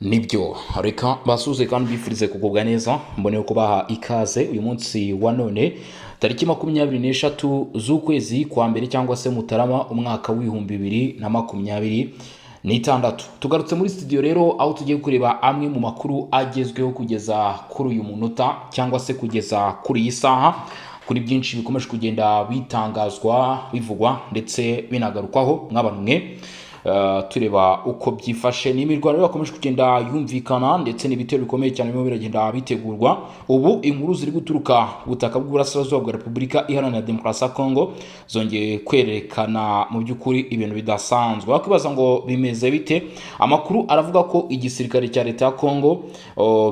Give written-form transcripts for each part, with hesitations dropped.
Nibyo, reka basuze kandi bifurize kugubwa neza. Mboneye kubaha ikaze uyu munsi wa none, tariki 23 z'ukwezi kwa mbere cyangwa se Mutarama, umwaka w'2026. Tugarutse muri studio rero, aho tugiye kureba amwe mu makuru agezweho kugeza kuri uyu munota cyangwa se kugeza kuri iyi saha, kuri byinshi bikomeje kugenda bitangazwa, bivugwa ndetse binagarukwaho. Mw'abantu mwe, tureba uko byifashe. Ni imirwano rero yakomeje kugenda yumvikana ndetse n'ibitero bikomeye cyane birimo biragenda bitegurwa. Ubu inkuru ziri guturuka ku butaka bw'uburasirazuba bwa Repubulika Iharanira Demokarasi ya Kongo zongeye kwerekana mu by'ukuri ibintu bidasanzwe. Wakwibaza ngo bimeze bite? Amakuru aravuga ko igisirikare cya leta ya Kongo,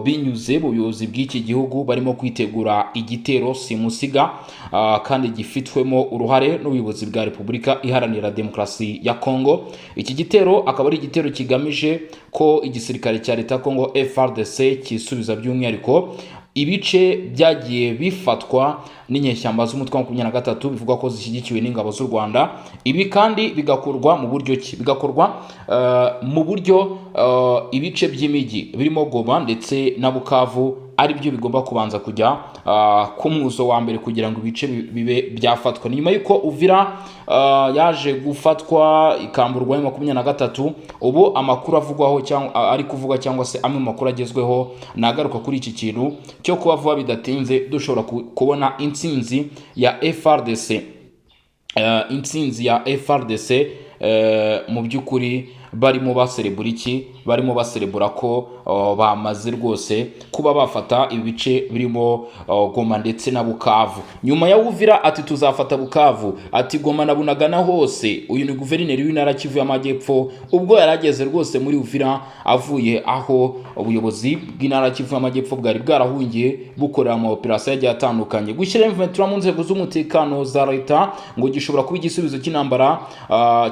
binyuze mu buyobozi bw'iki gihugu, barimo kwitegura igitero simusiga, kandi gifitwemo uruhare n'ubuyobozi bwa Repubulika Iharanira Demokarasi ya Kongo. Iki gitero akaba ari igitero kigamije ko igisirikare cya leta ya Kongo FARDC cyisubiza by'umwihariko ibice byagiye bifatwa n'inyeshyamba z'umutwe wa 23, bivugwa ko zishyigikiwe n'ingabo z'u Rwanda. Ibi kandi bigakorwa mu buryo ki? Bigakorwa mu buryo ibice by'imijyi birimo Goma ndetse na Bukavu ari byo bigomba kubanza kujya ku mwuzo wa mbere kugira ngo ibice bibe byafatwa. Ni nyuma y'uko Uvira yaje gufatwa, ikamburwa 23. Ubu amakuru avugwaho cyangwa ari kuvuga cyangwa se amwe mu makuru agezweho nagaruka kuri iki kintu cyo kuba vuba bidatinze dushobora kubona intsinzi ya FARDC, intsinzi ya FARDC. Mu by'ukuri barimo baserebura iki? Barimo baserebura ko bamaze rwose kuba bafata ibice birimo Goma ndetse na Bukavu. Nyuma ya Uvira, ati tuzafata Bukavu, ati Goma na Bunagana hose. Uyu ni guverineri w'intara Kivu y'Amajyepfo, ubwo yari ageze rwose muri Uvira avuye aho ubuyobozi bw'intara Kivu y'Amajyepfo bwari bwarahungiye bukorera ama operasiyo agiye atandukanye. Gushyira M23 mu nzego z'umutekano za leta ngo gishobora kuba igisubizo cy'intambara,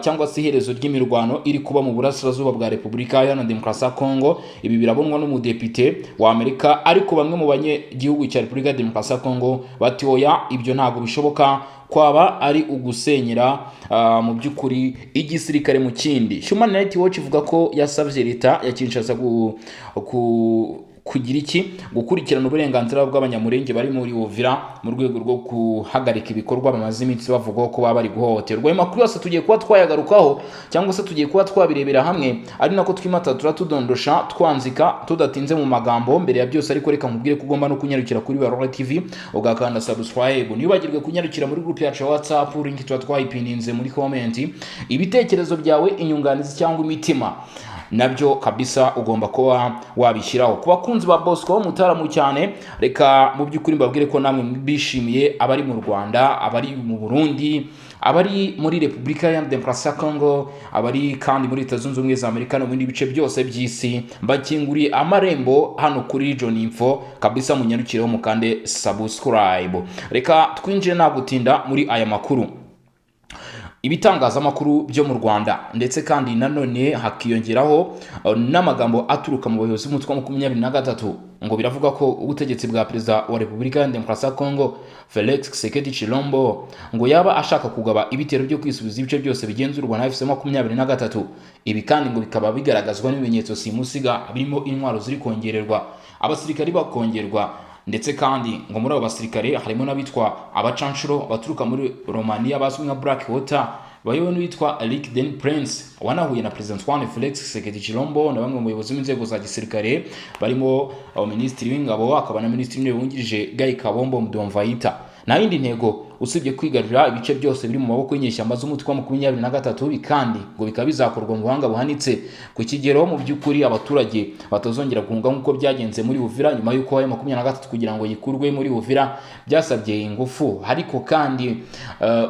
cyangwa se iherezo ry'imirwano iri kuba mu burasirazuba bwa Repubulika Iharanira Demokarasi ya Kongo. Ibi birabonwa n'umudepite wa Amerika, ariko bamwe mu banyegihugu cya Repubulika ya Demokarasi ya Kongo bati oya, ibyo ntabwo bishoboka, kwaba ari ugusenyera mu by'ukuri igisirikare mu kindi. Human Rights Watch ivuga ko yasabye leta ya Kinshasa kugira iki? Gukurikirana uburenganzira bw'Abanyamurenge bari muri Uvira mu rwego rwo guhagarika ibikorwa bamaze iminsi bavugaho ko baba bari guhohoterwa. Ayo makuru yose tugiye kuba twayagarukaho cyangwa se tugiye kuba twabirebera hamwe, ari nako twimata turatudondosha, twanzika tudatinze mu magambo. Mbere ya byose ariko, reka nkubwire ko ugomba no kunyarukira kuri Barora TV ugakanda subscribe. Ntiwibagirwe kunyarukira muri group yacu ya WhatsApp, link tuba twayipininze muri comment. Ibitekerezo byawe, inyunganizi cyangwa imitima, nabyo kabisa ugomba kuba wabishyiraho. Ku bakunzi ba Bosco mutaramu cyane, reka mu by'ukuri mbabwire ko namwe bishimiye, abari mu Rwanda, abari mu Burundi, abari muri Repubulika ya Demokarasi ya Congo, abari kandi muri Leta Zunze Ubumwe za Amerika no mu bindi bice byose by'isi, mbakinguriye amarembo hano kuri John Info kabisa. Munyarukireho mukande subscribe. Reka twinjire nta gutinda muri aya makuru. Ibitangazamakuru byo mu Rwanda, ndetse kandi nanone hakiyongeraho n'amagambo aturuka mu bayobozi b'umutwe wa 23, ngo biravuga ko ubutegetsi bwa perezida wa Repubulika ya Demokarasi ya Kongo Felix Tshisekedi Tshilombo ngo yaba ashaka kugaba ibitero byo kwisubiza ibice byose bigenzurwa na AFC 23. Ibi kandi ngo bikaba bigaragazwa n'ibimenyetso simusiga birimo intwaro ziri kongererwa abasirikari, bakongerwa, ndetse kandi ngo muri abo basirikare harimo n'abitwa abacanshuro baturuka muri Romania bazwi nka Black Water, bayobowe n'uwitwa Eric Den Prince, wanahuye na President Antoine Felix Tshisekedi Tshilombo na bamwe mu bayobozi b'inzego za gisirikare, barimo Minisitiri w'Ingabo akaba na Minisitiri w'Intebe wungirije Guy Kabombo Mudomvayita. Nta yindi ntego usibye kwigarurira ibice byose biri mu maboko y'inyeshyamba z'umutwe wa 23. Ibi kandi ngo bikaba bizakorwa mu buhanga buhanitse ku kigero mu by'ukuri abaturage batazongera guhunga, nk'uko byagenze muri Uvira nyuma y'uko ayo 23 kugira ngo yikurwe muri Uvira byasabye ingufu, ariko kandi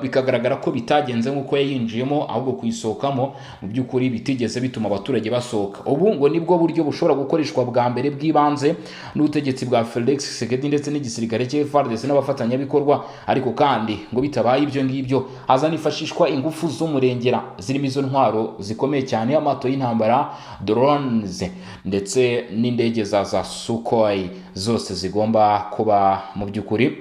bikagaragara ko bitagenze nk'uko yayinjiyemo, ahubwo kuyisohokamo mu by'ukuri bitigeze bituma abaturage basohoka. Ubu ngo nibwo buryo bushobora gukoreshwa bwa mbere bw'ibanze n'ubutegetsi bwa Felix Tshisekedi ndetse n'igisirikare cye FARDC n'abafatanyabikorwa. Ariko kandi ngo bitabaye ibyo ngibyo, hazanifashishwa ingufu z'umurengera zirimo izo ntwaro zikomeye cyane, amato y'intambara, drones ndetse n'indege za Sukhoi, zose zigomba kuba mu by'ukuri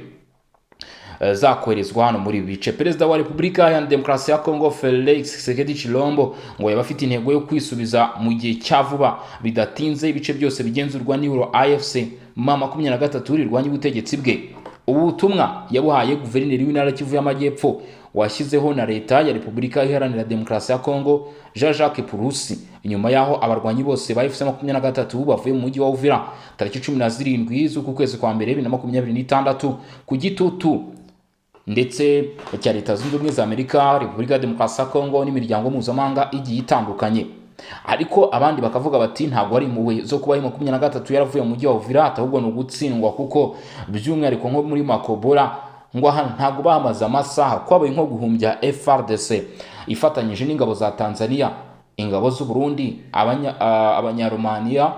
zakoherezwa hano muri ibi bice. Perezida wa Repubulika ya Demokarasi ya Kongo, Felix Tshisekedi Tshilombo, ngo yaba afite intego yo kwisubiza mu gihe cya vuba bidatinze ibice byose bigenzurwa n'ihuriro AFC M23 rirwanya ubutegetsi bwe. Ubu butumwa yabuhaye guverineri w'intara Kivu y'Amajyepfo washyizeho na leta ya Repubulika Iharanira Demokarasi ya Kongo, Jean Jacques Purusi, nyuma y'aho abarwanyi bose ba AFC 23 bavuye mu mujyi wa Uvira tariki 17 z'uku kwezi kwa mbere 2026, ku gitutu ndetse cya Leta Zunze Ubumwe za Amerika, Repubulika ya Demokarasi ya Kongo n'imiryango mpuzamahanga igiye itandukanye. Ariko abandi bakavuga bati ntabwo ari impuhwe zo kuba 23 yaravuye mu mujyi wa Uvira, ahubwo ni ugutsindwa, kuko by'umwihariko nko muri Makobora ngo aha ntabwo bahamaze amasaha, kwabaye nko guhumbya FARDC ifatanyije n'ingabo za Tanzania, ingabo z'u Burundi, Abanyaromaniya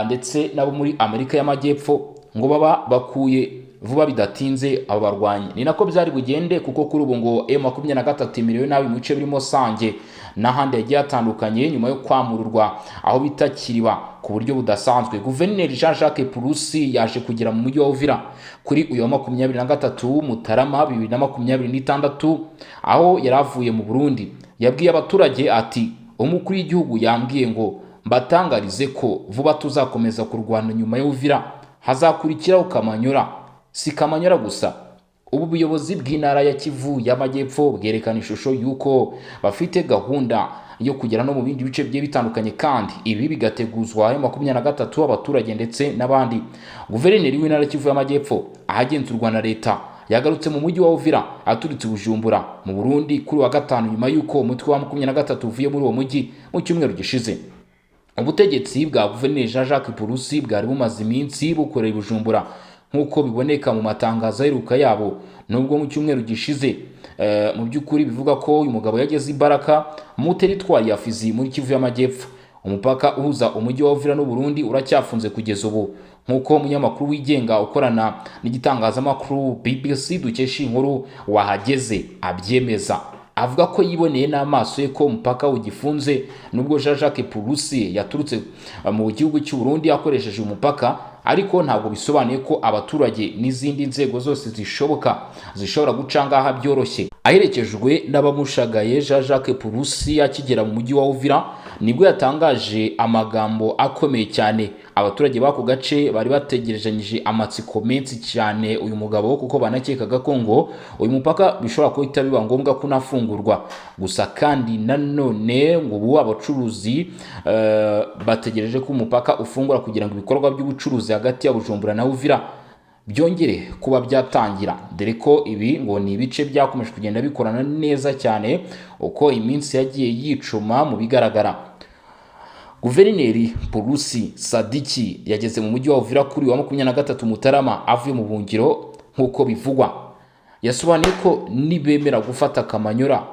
ndetse n'abo muri Amerika y'Amajyepfo, ngo baba bakuye vuba bidatinze abo barwanyi. Ni nako byari bugende, kuko kuri ubu ngo M23 imerewe nabi mu bice birimo Sange n'ahandi yagiye hatandukanye, nyuma yo kwamururwa aho bita Kiriba ku buryo budasanzwe. Guverineri Jean Jacques Purusi yaje kugera mu mujyi wa Uvira kuri uyu wa 23 Mutarama 2026, aho yari avuye mu Burundi. Yabwiye abaturage ati: "Umukuru w'igihugu yambwiye ngo mbatangarize ko vuba tuzakomeza kurwana. Nyuma ya Uvira hazakurikiraho Kamanyora. Si Kamanyora gusa." Ubu buyobozi bw'intara ya Kivu y'Amajyepfo bwerekana ishusho y'uko bafite gahunda yo kugera no mu bindi bice bigiye bitandukanye, kandi ibi bigateguzwa ayo 23, abaturage ndetse n'abandi. Guverineri w'intara Kivu y'Amajyepfo ahagenzurwa na leta yagarutse mu mujyi wa Uvira aturutse Bujumbura mu Burundi kuri wa gatanu, nyuma y'uko umutwe wa 23 uvuye muri uwo mujyi mu cyumweru gishize. Ubutegetsi bwa guverineri Jean Jacques Purusi bwari bumaze iminsi bukorera i Bujumbura, nk'uko biboneka mu matangazo aheruka yabo, nubwo mu cyumweru gishize mu by'ukuri bivuga ko uyu mugabo yageze imbaraga mu teritwari ya Fizi muri Kivu y'Amajyepfo. Umupaka uhuza umujyi wa Uvira n'u Burundi uracyafunze kugeza ubu, nk'uko umunyamakuru wigenga ukorana n'igitangazamakuru BBC dukesha inkuru wahageze abyemeza, avuga ko yiboneye n'amaso ye ko umupaka ugifunze, nubwo Jean Jacques Purusi yaturutse mu gihugu cy'u Burundi akoresheje umupaka. Ariko ntabwo bisobanuye ko abaturage n'izindi nzego zose zishoboka zishobora guca ngaha byoroshye. Aherekejwe n'abamushagaye, Jean Jacques Purusi akigera mu mujyi wa Uvira nibwo yatangaje amagambo akomeye cyane. Abaturage b'ako gace bari bategerejanyije amatsiko menshi cyane uyu mugabo, kuko banakekaga ko ngo uyu mupaka bishobora guhita biba ngombwa ko unafungurwa. Gusa kandi nanone ngo ubu abacuruzi bategereje ko umupaka ufungura kugira ngo ibikorwa by'ubucuruzi hagati ya Bujumbura na Uvira byongere kuba byatangira, dore ko ibi ngo ni ibice byakomeje kugenda bikorana neza cyane uko iminsi yagiye yicuma. Mu bigaragara, Guverineri Purusi Sadiki yageze mu mujyi wa Uvira kuri wa 23 Mutarama avuye mu buhungiro, nk'uko bivugwa. Yasobanuye ko nibemera gufata Kamanyora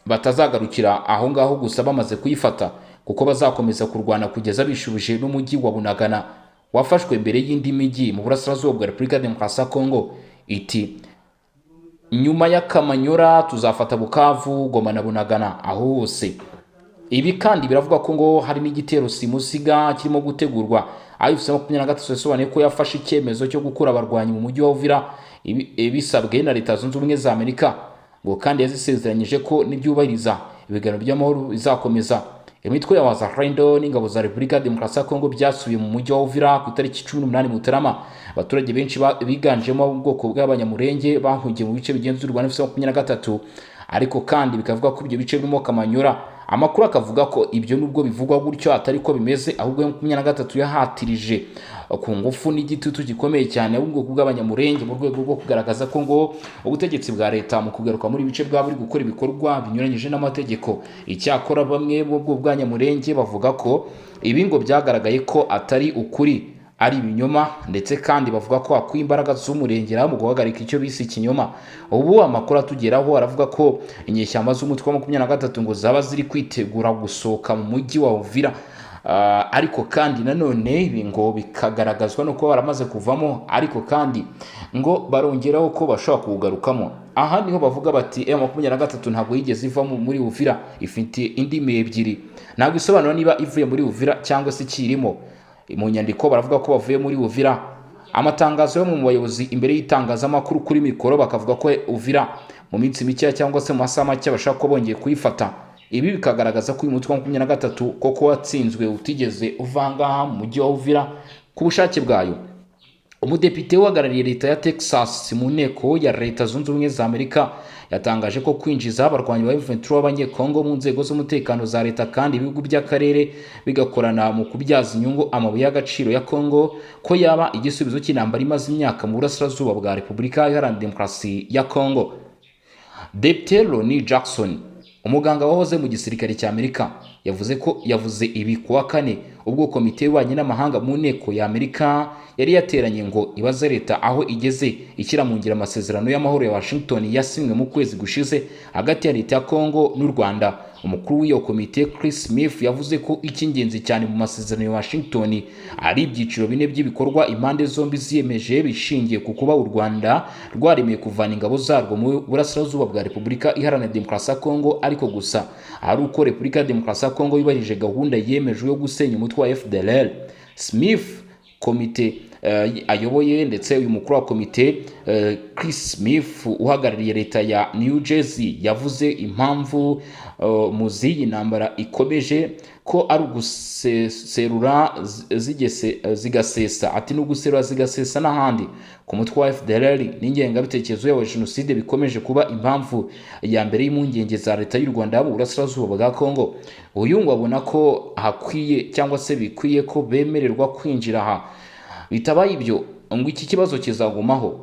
batazagarukira aho ngaho gusa bamaze kuyifata, kuko bazakomeza kurwana kugeza bishubije n'umujyi wa Bunagana wafashwe mbere y'indi mijyi mu burasirazuba bwa Repubulika ya Demokarasi ya Kongo. Iti: "Nyuma ya Kamanyora tuzafata Bukavu, Goma na Bunagana, aho hose." Ibi kandi biravuga ko ngo hari n'igitero simusiga kirimo gutegurwa. AFC 23 yasobanuye ko yafashe icyemezo cyo gukura abarwanyi mu mujyi wa Uvira bisabwe na Leta Zunze Ubumwe za Amerika, ngo kandi yazisezeranyije ko nibyubahiriza ibiganiro by'amahoro bizakomeza. Imitwe ya Wazalendo n'ingabo za Repubulika ya Demokarasi ya Kongo byasubiye mu mujyi wa Uvira ku itariki 18 Mutarama. Abaturage benshi biganjemo abo mu bwoko bw'Abanyamurenge bahungiye mu bice bigenzurwa na 23, ariko kandi bikavuga ko ibyo bice birimo Kamanyora. Amakuru akavuga ko ibyo nubwo bivugwa gutyo atari ko bimeze, ahubwo 23 yahatirije ku ngufu n'igitutu gikomeye cyane ubwoko bw'Abanyamurenge, mu rwego rwo kugaragaza ko ngo ubutegetsi bwa leta mu kugaruka muri bice bwa buri gukora ibikorwa binyuranyije n'amategeko. Icyakora bamwe bo bwoko bw'Abanyamurenge bavuga ko ibi ngo byagaragaye ko atari ukuri, ari ibinyoma, ndetse kandi bavuga ko hakwiye imbaraga z'umurengera mu guhagarika icyo bise ikinyoma. Ubu amakuru atugeraho aravuga ko inyeshyamba z'umutwe wa 23 ngo zaba ziri kwitegura gusohoka mu mujyi wa Uvira. Ariko kandi nanone ibi ngo bikagaragazwa no kuba baramaze kuvamo, ariko kandi ngo barongeraho ko bashobora kuwugarukamo. Aha niho bavuga bati M23 ntabwo yigeze iva muri Uvira, ifite indimi ebyiri, ntabwo isobanura niba ivuye muri Uvira cyangwa se ikirimo. Mu nyandiko baravuga ko bavuye muri Uvira, Amatangazo yo mu bayobozi imbere y'itangazamakuru kuri mikoro bakavuga ko Uvira mu minsi mikeya cyangwa se mu masaha make bashaka ko bongeye kuyifata. Ibi bikagaragaza ko uyu mutwe wa 23 koko watsinzwe, utigeze uva aha ngaha mu mujyi wa Uvira ku bushake bwayo. Umudepite uhagarariye leta ya Texas mu nteko ya Leta Zunze Ubumwe za Amerika yatangaje ko kwinjiza abarwanyi ba M23 b'Abanyekongo mu nzego z'umutekano za leta, kandi ibihugu by'akarere bigakorana mu kubyaza inyungu amabuye y'agaciro ya Kongo, ko yaba igisubizo cy'intambara imaze imyaka mu burasirazuba bwa Repubulika Iharanira Demokarasi ya Kongo. Depite Ronny Jackson, umuganga wahoze mu gisirikare cya Amerika, yavuze ko yavuze ibi kuwa kane ubwo komite y'ububanyi n'amahanga mu nteko ya Amerika yari yateranye ngo ibaze leta aho igeze ishyira mu ngiro amasezerano y'amahoro ya Washington yasinywe mu kwezi gushize hagati ya leta ya Congo n'u Rwanda. Umukuru w'iyo komite, Chris Smith, yavuze ko icy'ingenzi cyane mu masezerano ya Washington ari ibyiciro bine by'ibikorwa impande zombi ziyemeje, bishingiye ku kuba u Rwanda rwaremeye kuvana ingabo zarwo mu burasirazuba bwa Repubulika Iharanira Demokarasi ya Kongo, ariko gusa ari uko Repubulika ya Demokarasi ya Kongo yubahirije gahunda yemejwe yo gusenya umutwe wa FDLR. Smith, komite ayoboye, ndetse uyu mukuru wa komite Chris Smith uhagarariye leta ya New Jersey, yavuze impamvu muzi iyi ntambara ikomeje ko ari uguserura zigasesa. Ati ni uguserura zigasesa n'ahandi ku mutwe wa FDLR n'ingengabitekerezo yawo ya jenoside bikomeje kuba impamvu ya mbere y'impungenge za leta y'u Rwanda mu burasirazuba bwa Kongo. Uyu ngo abona ko hakwiye cyangwa se bikwiye ko bemererwa kwinjira aha, bitabaye ibyo ngo iki kibazo kizagumaho.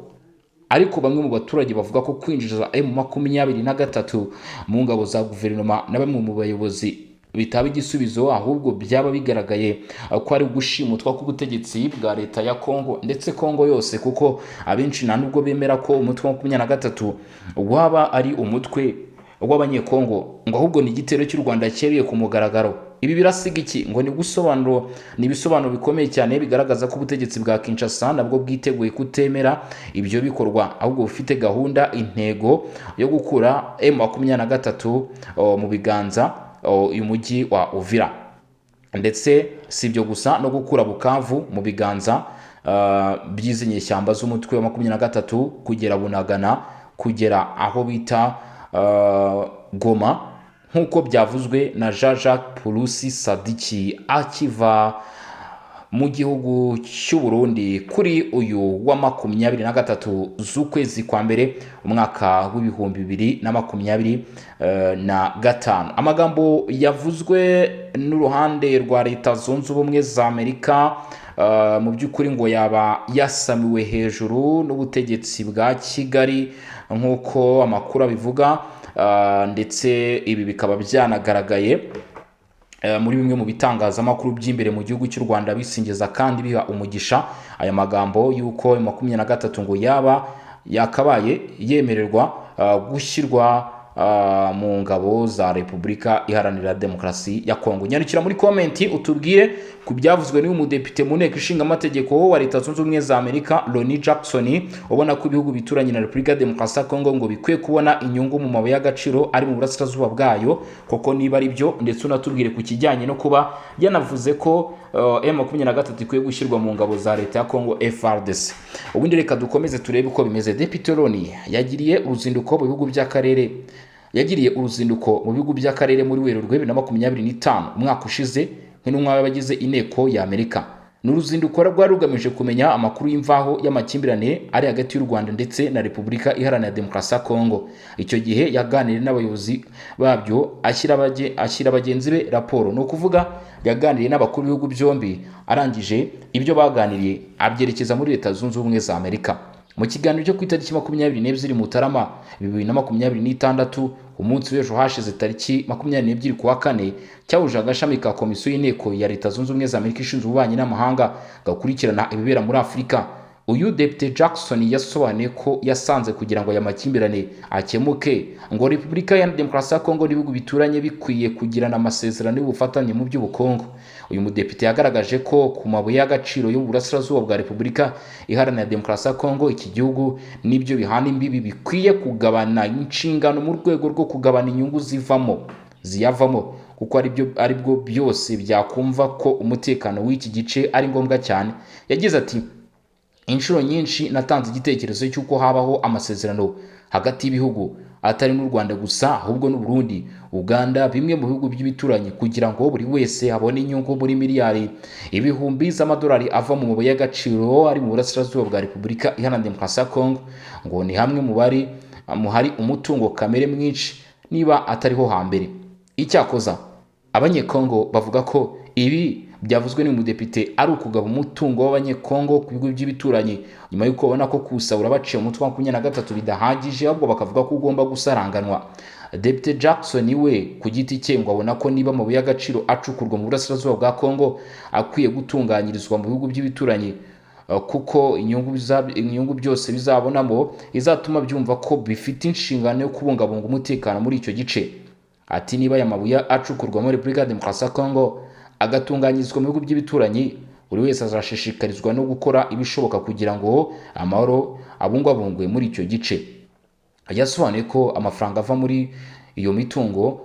Ariko bamwe mu baturage bavuga ko kwinjiza M23 mu ngabo za guverinoma na bamwe mu bayobozi bitaba igisubizo, ahubwo byaba bigaragaye ko ari ugushimutwa k'ubutegetsi bwa leta ya Kongo ndetse Kongo yose, kuko abenshi nta nubwo bemera ko umutwe wa 23 waba ari umutwe w'Abanyekongo, ngo ahubwo ni igitero cy'u Rwanda cyeruye ku mugaragaro. Ibi birasiga iki? Ngo ni gusobanuro, ni ibisobanuro bikomeye cyane bigaragaza ko ubutegetsi bwa Kinshasa nabwo bwiteguye kutemera ibyo bikorwa, ahubwo bufite gahunda, intego yo gukura M23 mu biganza uyu mujyi wa Uvira, ndetse si ibyo gusa, no gukura Bukavu mu biganza by'izi nyeshyamba z'umutwe wa 23, kugera Bunagana, kugera aho bita Goma, nk'uko byavuzwe na Jean Jacques Purusi Sadiki akiva mu gihugu cy'u Burundi kuri uyu wa 23 z'ukwezi kwa mbere umwaka w'2025. Amagambo yavuzwe n'uruhande rwa Leta Zunze Ubumwe za Amerika mu by'ukuri ngo yaba yasamiwe hejuru n'ubutegetsi bwa Kigali nk'uko amakuru abivuga, ndetse ibi bikaba byanagaragaye muri bimwe mu bitangazamakuru by'imbere mu gihugu cy'u Rwanda, bisingiza kandi biha umugisha aya magambo y'uko 23 ngo yaba yakabaye yemererwa gushyirwa mu ngabo za Repubulika Iharanira Demokarasi ya Kongo. Nyandikira muri comment utubwire ku byavuzwe n'uyu mudepite mu nteko ishinga amategeko wa Leta Zunze Ubumwe za Amerika, Ronny Jackson, ubona ko ibihugu bituranye na Repubulika ya Demokarasi ya Kongo ngo bikwiye kubona inyungu mu mabuye y'agaciro ari mu burasirazuba bwayo, koko niba ari byo, ndetse unatubwire ku kijyanye no kuba yanavuze ko M23 ikwiye gushyirwa mu ngabo za leta ya Kongo FARDC. Ubundi reka dukomeze turebe uko bimeze. Depite Ronny yagiriye uruzinduko mu bihugu by'akarere, yagiriye uruzinduko mu bihugu by'akarere muri Werurwe 2025 umwaka ushize nk'intumwa y'abagize inteko ya Amerika. Ni uruzinduko rwari rugamije kumenya amakuru y'imvaho y'amakimbirane ari hagati y'u Rwanda ndetse na Repubulika Iharanira Demokarasi ya Kongo. Icyo gihe yaganiriye n'abayobozi babyo, ashyira bagenzi be raporo. Ni ukuvuga yaganiriye n'abakuru b'ibihugu byombi, arangije ibyo baganiriye abyerekeza muri Leta Zunze Ubumwe za Amerika. Mu kiganiro cyo ku itariki 22 Mutarama 2026, umunsi w'ejo hashize tariki 22 kuwa kane, cyahuje agashami ka komisiyo y'inteko ya Leta Zunze Ubumwe za Amerika ishinzwe ububanyi n'amahanga gakurikirana ibibera muri Afurika, uyu Depite Jackson yasobanuye ko yasanze kugira ngo aya makimbirane akemuke, ngo Repubulika ya Demokarasi ya Kongo n'ibihugu bituranye bikwiye kugirana amasezerano y'ubufatanye mu by'ubukungu. Uyu mudepite yagaragaje ko ku mabuye y'agaciro y'uburasirazuba bwa Repubulika Iharanira Demokarasi ya Kongo, iki gihugu n'ibyo bihana imbibi bikwiye kugabana inshingano mu rwego rwo kugabana inyungu zivamo ziyavamo, kuko aribyo aribwo byose byakumva ko umutekano w'iki gice ari ngombwa cyane. Yagize ati: Inshuro nyinshi natanze igitekerezo cy'uko habaho amasezerano hagati y'ibihugu, atari n'u Rwanda gusa, ahubwo n'u Burundi, Uganda, bimwe mu bihugu by'ibituranyi, kugira ngo buri wese abone inyungu muri miliyari ibihumbi z'amadolari ava mu mabuye y'agaciro ari mu burasirazuba bwa Repubulika Iharanira Demokarasi ya Kongo. Ngo ni hamwe mu bari mu hari umutungo kamere mwinshi, niba atariho hambere. Icyakoza Abanyekongo bavuga ko ibi byavuzwe n'umudepite ari ukugaba umutungo w'Abanyekongo ku bihugu by'ibituranyi, nyuma y'uko babona ko kuwusahura baciye umutwe wa 23 bidahagije, ahubwo bakavuga ko ugomba gusaranganwa. Depite Jackson we ku giti cye ngo abona ko niba amabuye y'agaciro acukurwa mu burasirazuba bwa Kongo akwiye gutunganyirizwa mu bihugu by'ibituranyi, kuko inyungu byose bizabonamo izatuma byumva ko bifite inshingano yo kubungabunga umutekano muri icyo gice. Ati: "Niba aya mabuye acukurwa muri Repubulika ya Demokarasi ya Kongo agatunganyirizwa mu bihugu by'ibituranyi, buri wese azashishikarizwa no gukora ibishoboka kugira ngo amahoro abungwabungwe muri icyo gice." Yasobanuye ko amafaranga ava muri iyo mitungo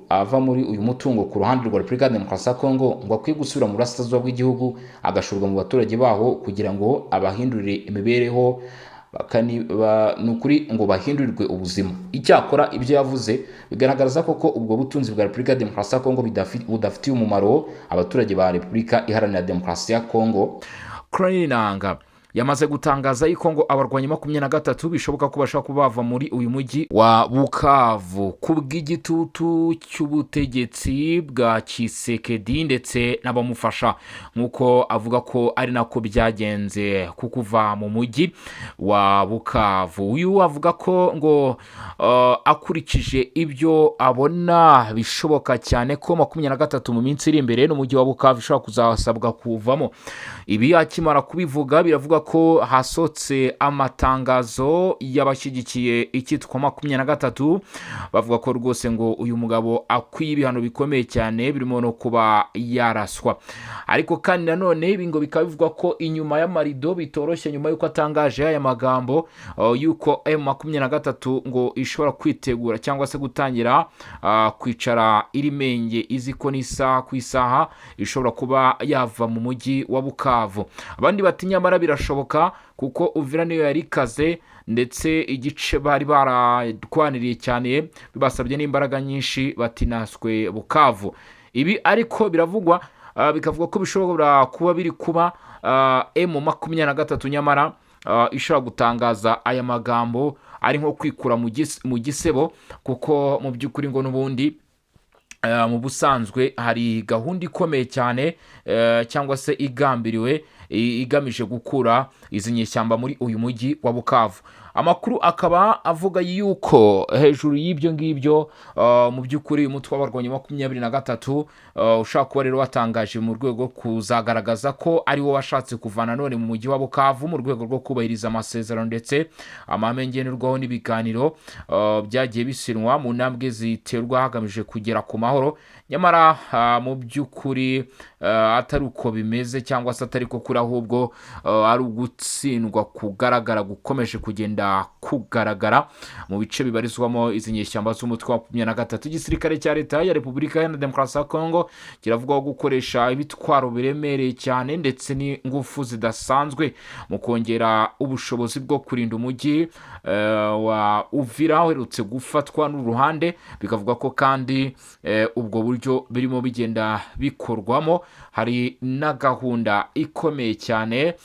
ava muri uyu mutungo ku ruhande rwa Repubulika ya Demokarasi ya Kongo ngo akwiye gusubira mu burasirazuba bw'igihugu, agashorwa mu baturage baho kugira ngo abahindurire imibereho, ni ukuri ngo bahindurirwe ubuzima. Icyakora ibyo yavuze bigaragaza koko ubwo butunzi bwa Repubulika ya Demokarasi ya Kongo budafitiye umumaro abaturage ba Repubulika Iharanira Demokarasi ya Kongo. Corneille Nanga yamaze gutangaza yuko ngo abarwanyi 23 bishoboka ko bashobora kuba bava muri uyu mujyi wa Bukavu ku bw'igitutu cy'ubutegetsi bwa Tshisekedi ndetse n'abamufasha, nk'uko avuga ko ari nako byagenze ku kuva mu mujyi wa Bukavu. Uyu avuga ko ngo akurikije ibyo abona, bishoboka cyane ko 23 mu minsi iri imbere n'umujyi wa Bukavu ishobora kuzasabwa kuvamo. Ibi akimara kubivuga, biravuga ko hasohotse amatangazo y'abashyigikiye icyitwa 23, bavuga ko rwose ngo uyu mugabo akwiye ibihano bikomeye cyane, birimo no kuba yaraswa. Ariko kandi nanone ibi ngo bikaba bivugwa ko inyuma y'amarido bitoroshye, nyuma y'uko atangaje aya magambo y'uko M23 ngo ishobora kwitegura cyangwa se gutangira kwicara iri menge, izi ko n'isaha ku isaha ishobora kuba yava mu mujyi wa Bukavu. Abandi bati: "Nyamara birashoboka, kuko Uvira niyo yari ikaze, ndetse igice bari bararwaniriye cyane bibasabye n'imbaraga nyinshi." Batinaswe Bukavu. Ibi ariko biravugwa, bikavuga ko bishobora kuba biri kuba M23 nyamara ishobora gutangaza aya magambo ari nko kwikura mu gisebo, kuko mu by'ukuri ngo n'ubundi mu busanzwe hari gahunda ikomeye cyane cyangwa se igambiriwe igamije gukura izi nyeshyamba muri uyu mujyi wa Bukavu. Amakuru akaba avuga yuko hejuru y'ibyo ngibyo, mu by'ukuri umutwe w'abarwanyi 23 ushobora kuba rero watangaje mu rwego rwo kuzagaragaza ko ari wo washatse kuvana none mu mujyi wa Bukavu, mu rwego rwo kubahiriza amasezerano ndetse amahame ngenderwaho n'ibiganiro byagiye bisinwa mu ntambwe ziterwa hagamijwe kugera ku mahoro, nyamara mu by'ukuri atari uko bimeze cyangwa se atari ko kuri, ahubwo ari ugutsindwa kugaragara gukomeje kugenda kugaragara mu bice bibarizwamo izi nyeshyamba z'umutwe wa 23. Igisirikare cya Leta ya Repubulika Iharanira Demokarasi ya Kongo kiravugwaho gukoresha ibitwaro biremereye cyane ndetse n'ingufu zidasanzwe mu kongera ubushobozi bwo kurinda umujyi wa Uvira uherutse gufatwa n'uruhande. Bikavuga ko kandi ubwo buryo birimo bigenda bikorwamo, hari na gahunda ikomeye cyane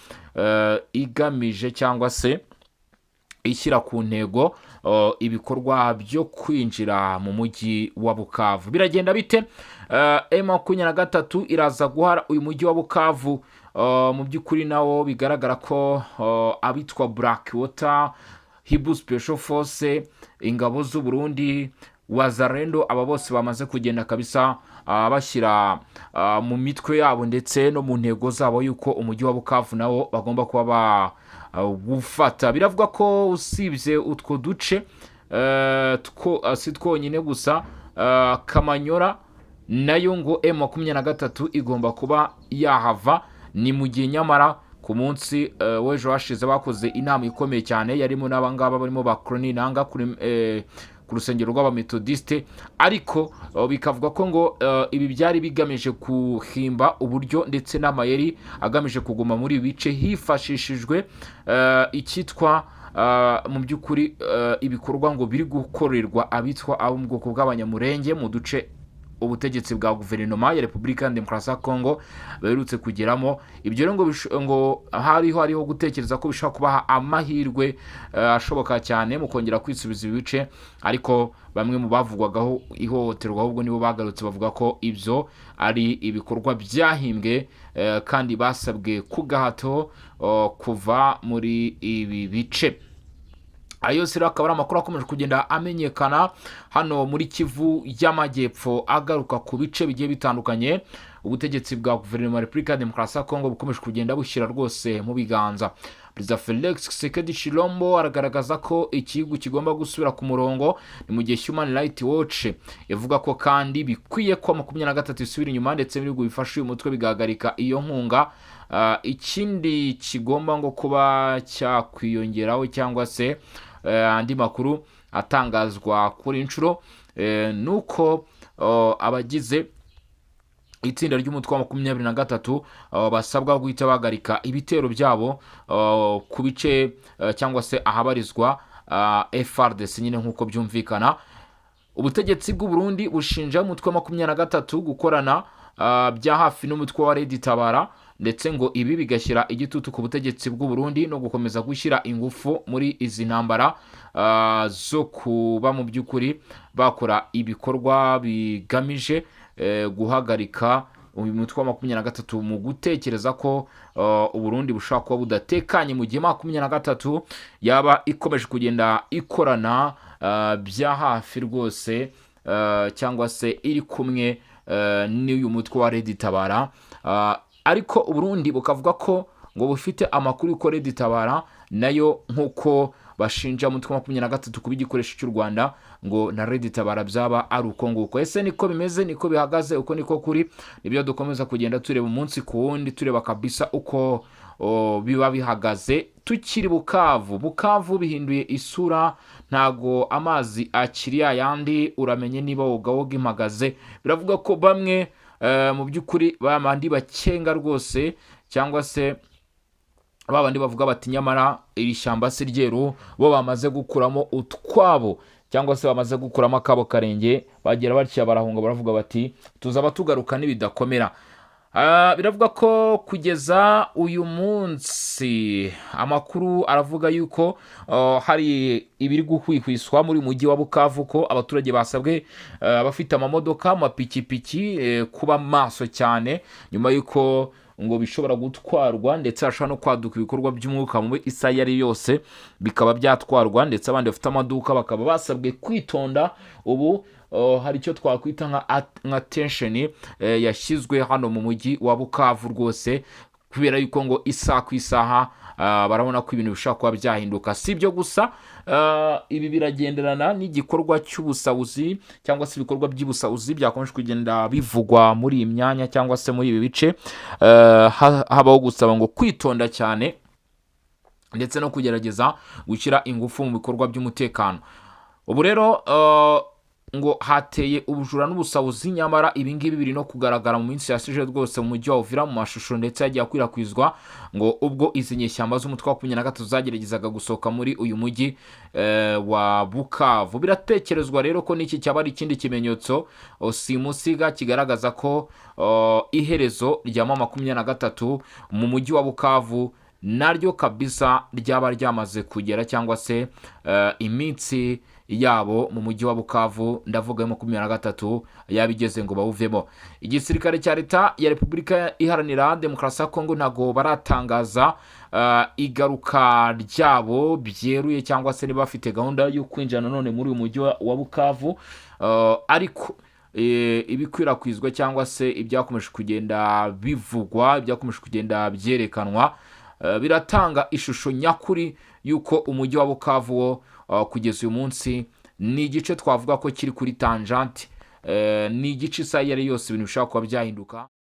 igamije cyangwa se ishyira ku ntego ibikorwa byo kwinjira mu mujyi wa Bukavu. Biragenda bite? M23 iraza guhara uyu mujyi wa Bukavu? Mu by'ukuri nawo bigaragara ko abitwa Black Water, Hibu Special Force, ingabo z'u Burundi, Wazalendo, aba bose bamaze kugenda kabisa bashyira mu mitwe yabo ndetse no mu ntego zabo yuko umujyi wa Bukavu nawo bagomba kuba bawufata. Biravuga ko usibye utwo duce si twonyine gusa, Kamanyora nayo ngo M23 igomba kuba yahava. Ni mu gihe nyamara ku munsi w'ejo hashize bakoze inama ikomeye cyane yarimo n'abangaba barimo ba Corneille Nanga kuri ku rusengero rw'Abametodisite. Ariko bikavuga ko ngo ibi byari bigamije guhimba uburyo ndetse n'amayeri agamije kuguma muri ibi bice, hifashishijwe icyitwa mu by'ukuri ibikorwa ngo biri gukorerwa abitwa abo mu bwoko bw'Abanyamurenge mu duce ubutegetsi bwa guverinoma ya Repubulika ya Demokarasi ya Kongo baherutse kugeramo. Ibyo rero ngo hariho gutekereza ko bishobora kubaha amahirwe ashoboka cyane mu kongera kwisubiza ibi bice. Ariko bamwe mu bavugwagaho ihohoterwa ahubwo nibo bagarutse bavuga ko ibyo ari ibikorwa byahimbwe, kandi basabwe ku gahato kuva muri ibi bice. Ayo yose rero akaba ari amakuru akomeje kugenda amenyekana hano muri Kivu y'Amajyepfo, agaruka ku bice bigiye bitandukanye ubutegetsi bwa guverinoma ya Repubulika ya Demokarasi ya Kongo bukomeje kugenda bushyira rwose mu biganza. Perezida Felix Tshisekedi Tshilombo aragaragaza ko igihugu kigomba gusubira ku murongo, ni mu gihe Human Rights Watch ivuga ko kandi bikwiye ko 23 isubira inyuma, ndetse n'ibihugu bifashe uyu mutwe bigahagarika iyo nkunga. Ikindi kigomba ngo kuba cyakwiyongeraho cyangwa se andi makuru atangazwa kuri inshuro ni uko abagize itsinda ry'umutwe wa 23 basabwa guhita bahagarika ibitero byabo ku bice cyangwa se ahabarizwa FARDC nyine. Nk'uko byumvikana, ubutegetsi bw'u Burundi bushinja umutwe wa 23 gukorana bya hafi n'umutwe wa Red Tabara, ndetse ngo ibi bigashyira igitutu ku butegetsi bw'u Burundi no gukomeza gushyira ingufu muri izi ntambara zo kuba mu by'ukuri bakora ibikorwa bigamije guhagarika uyu mutwe wa 23, mu gutekereza ko Uburundi bushobora kuba budatekanye mu gihe 23 yaba ikomeje kugenda ikorana bya hafi rwose cyangwa se iri kumwe n'uyu mutwe wa Red Tabara. Ariko Uburundi bukavuga ko ngo bufite amakuru y'uko Red Tabara nayo, nk'uko bashinja umutwe wa 23 kuba igikoresho cy'u Rwanda, ngo na Red Tabara byaba ari uko nguko. Ese niko bimeze? Niko bihagaze? Uko niko kuri? Nibyo dukomeza kugenda tureba umunsi ku wundi, tureba kabisa uko biba bihagaze. Tukiri Bukavu, Bukavu bihinduye isura, ntago amazi akiri yayandi. Uramenye niba woga woga impagaze. Biravuga ko bamwe mu by'ukuri bamandi bakenga rwose, cyangwa se babandi bavuga bati nyamara iri shyamba si ryeru, bo bamaze gukuramo utwabo cyangwa se bamaze gukuramo akabo karenge, bagera batya barahunga, baravuga bati tuzaba tugaruka nibidakomera. Biravuga ko kugeza uyu munsi amakuru aravuga yuko hari ibiri guhwihwiswa muri uyu mujyi wa Bukavu, ko abaturage basabwe, abafite amamodoka, amapikipiki, kuba maso cyane nyuma y'uko ngo bishobora gutwarwa, ndetse hashobora no kwaduka ibikorwa by'umwuka mubi isaha iyo ari yo yose bikaba byatwarwa, ndetse abandi bafite amaduka bakaba basabwe kwitonda. Ubu hari icyo twakwita nka tension yashyizwe hano mu mujyi wa Bukavu rwose, kubera yuko ngo isaha ku isaha barabona ko ibintu bishobora kuba byahinduka. Si ibyo gusa, ibi biragenderana n'igikorwa cy'ubusahuzi cyangwa se ibikorwa by'ubusahuzi byakomeje kugenda bivugwa muri iyi myanya cyangwa se muri ibi bice. Habaho gusaba ngo kwitonda cyane ndetse no kugerageza gushyira ingufu mu bikorwa by'umutekano. Ubu rero ngo hateye ubujura n'ubusahuzi, nyamara ibi ngibi biri no kugaragara mu minsi yashize rwose mu mujyi wa Uvira, mu mashusho ndetse yagiye akwirakwizwa, ngo ubwo izi nyeshyamba z'umutwe wa 23 zageragezaga gusohoka muri uyu mujyi wa Bukavu. Biratekerezwa rero ko n'iki cyaba ari ikindi kimenyetso simusiga kigaragaza ko iherezo rya 23 mu mujyi wa Bukavu naryo kabisa ryaba ryamaze kugera, cyangwa se iminsi yabo mu mujyi wa Bukavu, ndavuga 23, yaba igeze ngo bawuvemo. Igisirikare cya leta ya Repubulika Iharanira Demokarasi ya Kongo ntabwo baratangaza igaruka ryabo byeruye, cyangwa se niba bafite gahunda yo kwinjira nanone muri uyu mujyi wa Bukavu. Ariko ibikwirakwizwa cyangwa se ibyakomeje kugenda bivugwa, ibyakomeje kugenda byerekanwa, biratanga ishusho nyakuri y'uko umujyi wa Bukavu wo kugeza uyu munsi ni igice twavuga ko kiri kuri tangente, ni igice isaha iyo ari yose ibintu bishobora kuba byahinduka.